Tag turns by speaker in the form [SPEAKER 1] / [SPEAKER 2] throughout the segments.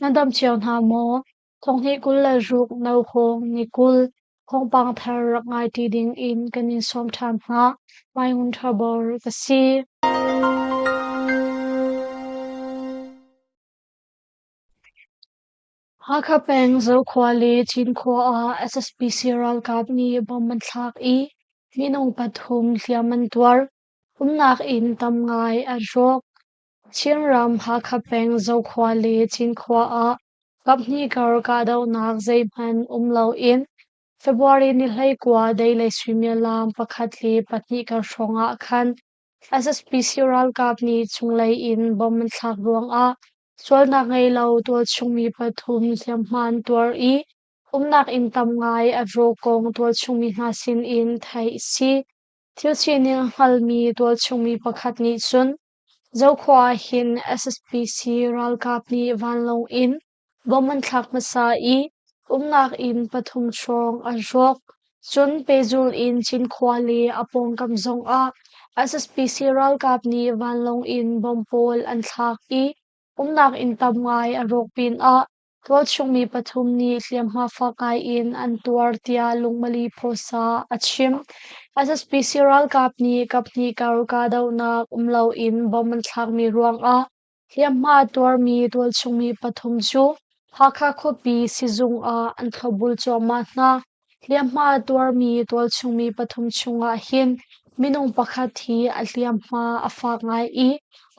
[SPEAKER 1] Nan dam cio hna maw? Thonghnih 26 Nauhawng ni 20 thawngpang thar rak ngai ṭi ding in kan in sawm ṭhan hna. Mai Ngun Ṭha Bor ka si. Hakha peng Zokhua le Cinkhua ah SSPC ralkap nih bomb an thlak i minung pathum hliam an tuar. Umnak inn tam ngai an rawk. Chinram Hakha peng Zokhua le Cinkhua ah kaphnih kar kahdohnak zeihmanh um loin February ni 19 deilei suimilam pakhat le pahnih kar hrawng ah khan SSPC ralkap nih cunglei in bomb an thlak ruangah sualnak ngei lo tualchung mi pathum hliamhma an tuar i umnak inn tam ngai a rawk kong tualchung mi hna sin in theih a si. Thil sining a hngalmi tualchung mi pakhat nih cun Zokhua ah hin SSPC ralkap nih vanlawng in bomb an thlak hmasa i umnak inn pathum hrawng an rawk. Cun pehzul in Cinkhua le a pawngkam zongah SSPC ralkap nih vanlawng in bomb pawl an thlak i umnak inn tam ngai a rawk pinah Tualchung mi pathum nih hliamhma fak ngai in an tuar tiah Lungmali Phosa a chim. SSPC ralkap nih kaphnih kar kahdohnak um loin bomb an thlakmi ruangah hliamhma a tuarmi tualchung mi pathum cu Hakha khuapi sizung ah an thlopbul cuahmah hna. Hliamhma a tuarmi tualchung mi pathum chungah hin minung pakhat hi a hliamhma a fak ngai i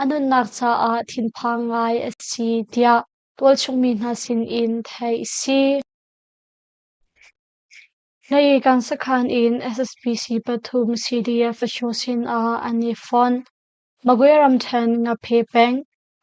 [SPEAKER 1] a nunnak caah thinphang ngai a si tiah tualchung mi hna sinin theih a si. Hlei sakhan in SSPC pathum CDF Asho sinah an i fonh. Magwe ramṭhen Ngaphe peng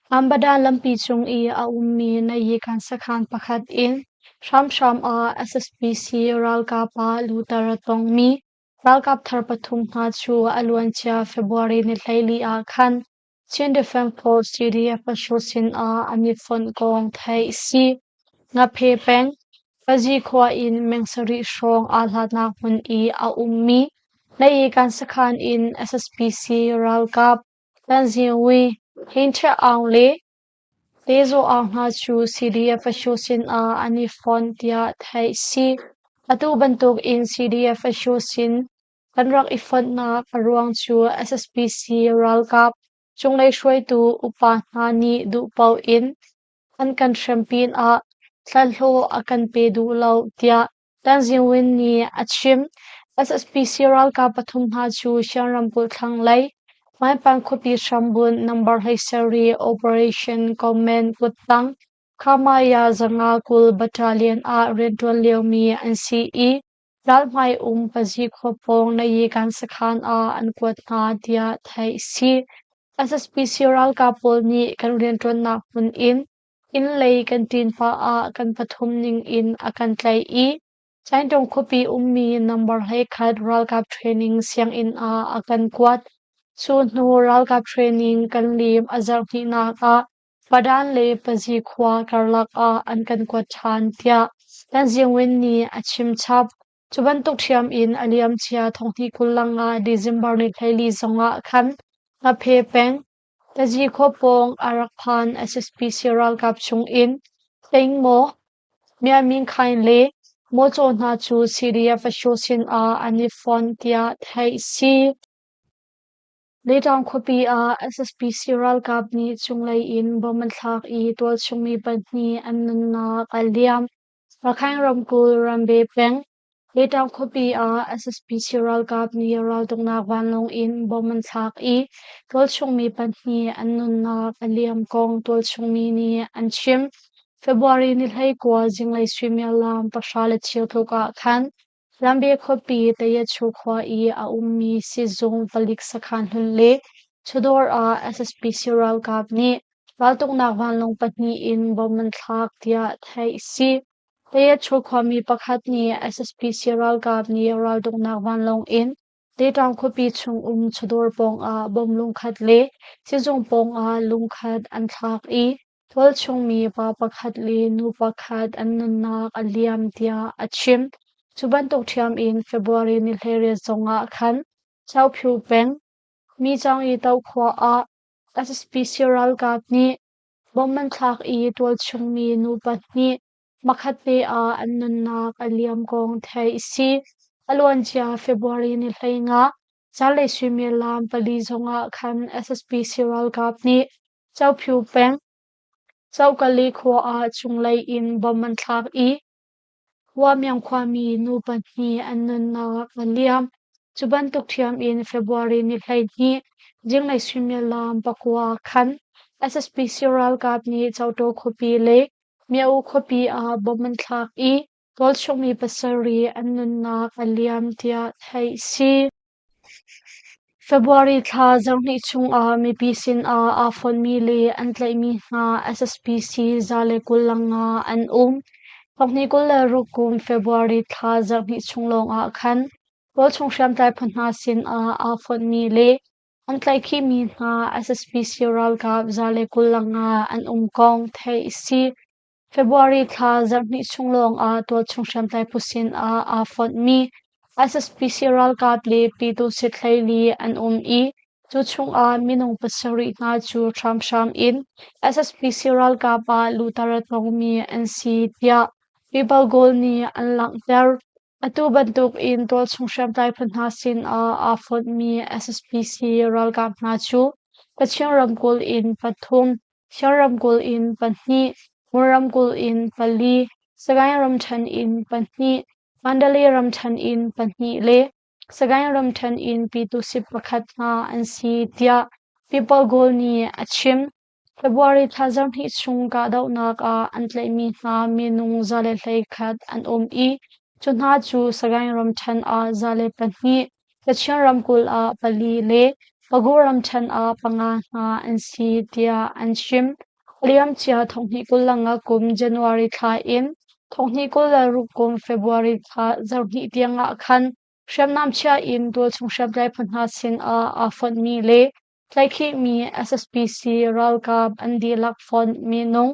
[SPEAKER 1] Ambada lampi cung i a ummi Nayikan sakhan pakhat in hramhram ah SSPC ralkap ah luter a tongmi ralkap thar pathum hna cu a luancia February ni 14 ah khan Chin Defence Force CDF Asho sinah an i fonh kong theih a si. Ngaphe peng, Pazi khua in meng sarih hrawng aa hlatnak hmun i a ummi Nayikan sakhan in SSPC ralkap Tanzingwi, Hinthe Aung le Tezaw Aung hna cu CDF Asho sinah an i fonh tiah theih a si. Atu bantuk in CDF Asho sin Kan rak i fonhnak a ruang cu SSPC ralkap cunglei hruaitu upa hna nih duhpaoh in an kan hrem pinah thlahlawh a kan pe duh lo tiah Tanzing Win nih a chim. SSPC ralkap pathum hna cu Shan ramkulh thlanglei Maipan khuapi hrambunh number 17 Operation Command kuttang Khamaya 520 Battalion ah rianṭuan liomi an si i Ralhmai um Pazi khua pawng Nayikan sakhan ah an kuat hna tiah theih a si. SSPC ralkap pawl nih kan rianṭuannak hmun in inn lei kan ṭin pah ah kan pathum ning in a kan tlaih i Caintung khuapi ummi number 11 ralkap training sianginn ah a kan kuat. Cu hnu ralkap training kan lim a zarh hnihnak ah Padan le Pazi khua karlak ah an kan kuat ṭhan tiah Tanzing Win nih a chim chap. Cu bantuk ṭhiam in a liamcia thonghnih 25 December ni 14 zongah khan Ngaphe peng Tazi khua pawng a rak phan SSPC ralkap chungin Tlengmaw, Myamin Khaing le Mawcaw hna cu CDF Asho sinah an i fonh tiah theih a si. Leitaung khuapi ah SSPC ralkap nih cunglei in bomb an thlak i tualchung mi pahnih an nunnak a liam. Rakhine ramkulh Rambe peng, Leitaung khuapi ah SSPC ralkap nih raltuknak vanlawng in bomb an thlak i tualchung mi pahnih an nunnak a liam kong tualchung mi nih an chim. February ni 19 zinglei suimilam 10:15 tluk ah khan Rambe khuapi Tayachu khua i a ummi sizung palik sakhan hlun le chawdawr ah SSPC ralkap nih raltuknak vanlawng pahnih in bomb an thlak tiah theih a si. Tayachu khuami pakhat nih SSPC ralkap nih raltuknak vanlawng in Daytown khuapi chung um chawdawr pawngah bomb lungkhat le sizung pawngah lungkhat an thlak i Tualchung mi pa pakhat le nu pakhat an nunnak a liam tiah a chim. Cu bantuk ṭhiam in February ni 18 zongah khan Kyaukphyu peng, Michaung-i-to khua ah SSPC ralkap nih. Bomb an thlak i tualchungmi nu pahnih hmakhatte ah an nunnak a liam kong theih a si. A luancia February ni 15 zanlei suimilam 4 zongah khan SSPC ralkap nih Copyu peng Cokali khua ah cunglei in bomb an thlak i Huamiang khuami nu pahnih an nunnak a liam. Cu bantuk ṭhiam in February ni 12 zinglei suimilam 9 khan SSPC ralkap nih Cotaw khuapi le Myo khuapi ah bomb an thlak i tualchungmi pasarih an nunnak a liam tiah theih a si. February thla zarhhnih chungah mipi sinah aa fonhmi le an tlaihmi hna SSPC 125 an um. 2026 kum February thla zarhhnih chung lawngah khan tualchung hriamtlai phu hna sinah aa fonhmi le an tlaihkhihmi hna SSPC ralkap 125 an um kong theih a si. February thla zarhhnih chung lawngah tualchung hriamtlai phu sinah aa fonhmi SSPC ralkap le Pyithu hleili an um i cu chungah minung pasarih hna cu hramhram in SSPC ralkap ah luhter a tongmi an si tiah People Goal nih an langhter. Atu bantuk in tualchung hriamtlai phu hna sinah aa fonhmi SSPC ralkap hna cu Kachin ramkulh in pathum, Shan ramkulh in pahnih, Mon ramkulh in pali, Sagaing ramṭhen in pahnih, Mandalay ramṭhen in pahnih le Sagaing ramṭhen in Pyituhsip pakhat hna an si tiah People Goal nih a chim. February thla zarhhnih chung kahdohnak ah an tlaihmi hna minung 111 an um i cu hna cu Sagaing ramṭhen ah 102, Kachin ramkulh ah pali le Pagu ramṭhen ah panga hna an si tiah an chim. A liamcia 2025 kum January thla in 2026 kum February thla zarhhnih tiangah khan hriamnam chia in tualchung hriamtlai phu hna sinah aa fonhmi le Tlaihkhihmi SSPC ralkap an dihlak fonh minung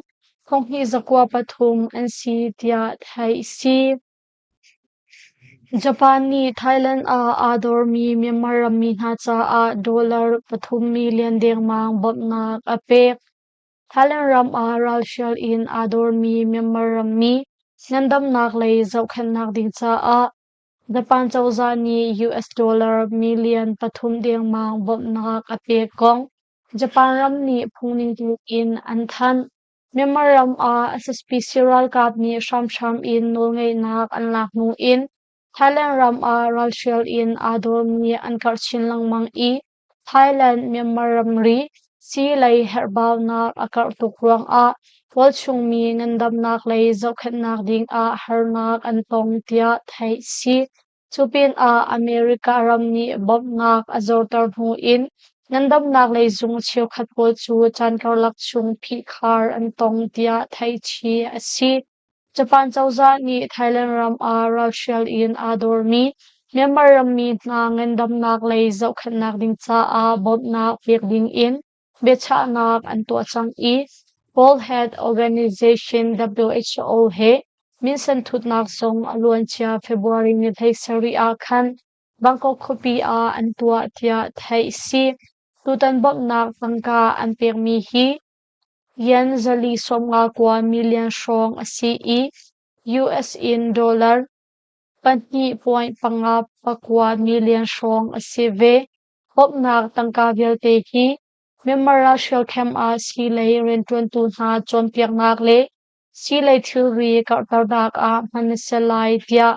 [SPEAKER 1] 2,903 an si tiah theih a si. Japan nih Thailand ah aa dormi Myanmar rammi hna caah dollar 3 million dengmang bawmhnak a pek. Thailand ram ah ralhrial in aa dormi Myanmar rammi ngandamnak lei zohkhenhnak ding caah Japan cozah nih US dollar million 3 dengmang bawmhnak a pek kong Japan ram nih phungning in an thanh. Myanmar ram ah SSPC ralkap nih hramhram in nawlngeihnak an lak hnu in Thailand ram ah ralhrial in aa dawrmi an karh chin lengmang i Thailand-Myanmar ramri sii lei herhbaunak a karh tuk ruangah tualchungmi ngandamnak lei zohkhenhnak dingah harnak an tong tiah theih a si. Cu pinah America ram nih bawmhnak a zorter hnu in ngandamnak lei zung cheukhat pawl cu caan karlak chung phihkhar an tong tiah theih chih a si. Japan cozah nih Thailand ram ah ralhrial in aa dawrmi Myanmar rammi hna ngandamnak lei zohkhenhnak ding caah bawmhnak pek ding in biachahnak an tuah cang i World Health Organization WHO he minsen thutnak zong a luancia February ni 17 ah khan Bangkok khuapi ah an tuah tiah theih a si. Tutan bawmhnak tangka an pekmi hi yen 459 million hrawng a si i US in dollar 2.59 million hrawng a si ve. Bawmhnak tangka vialte hi Myanmar ralhrial camp ah siilei rianṭuantu hna cawnpiaknak le siilei thilri karhternak ah hman a si lai tiah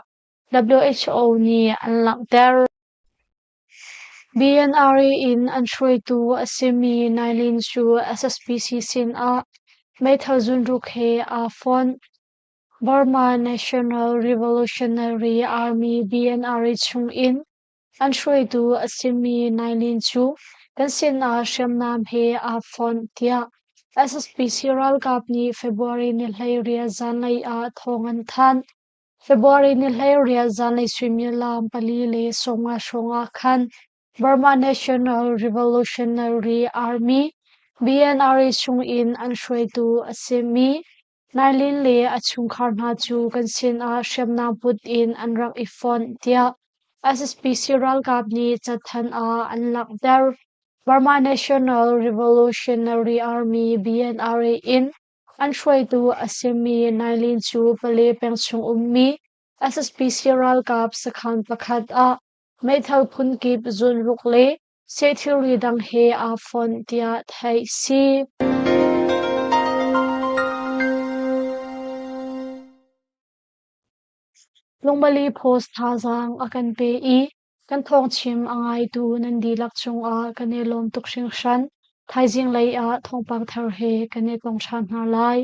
[SPEAKER 1] WHO nih an langhter. BNRA in an hruaitu a simi Nai Lin cu SSPC sinah meithal zunruk he aa fonh. Burma National Revolutionary Army BNRA chungin an hruaitu a simi Nai Lin cu kan sinah hriamnam he aa fonh tiah SSPC ralkap nih February ni 18 zanlei ah thawng an thanh. February ni 18 zanlei suimilam 4:50 hrawng ah khan Burma National Revolutionary Army BNRA chungin an hruaitu a simi Nai Lin le a chungkhar hna cu kan sinah hriamnam put in an rak i fonh tiah SSPC ralkap nih cathanh ah an langhter. Burma National Revolutionary Army BNRA in an hruaitu a simi Nai Lin cu Pale peng chung ummi SSPC ralkap sakhan pakhat ah meithal phunkip zunruk le seh thilri dang he aa fonh tiah theih si. Lungmali Post thazaang a kan pe i kan thawngchim a ngaitu nan dihlak cungah kan i lawm tuk hringhran. Thaizing lei ah thawngpang thar he kan i tong ṭhan hna lai.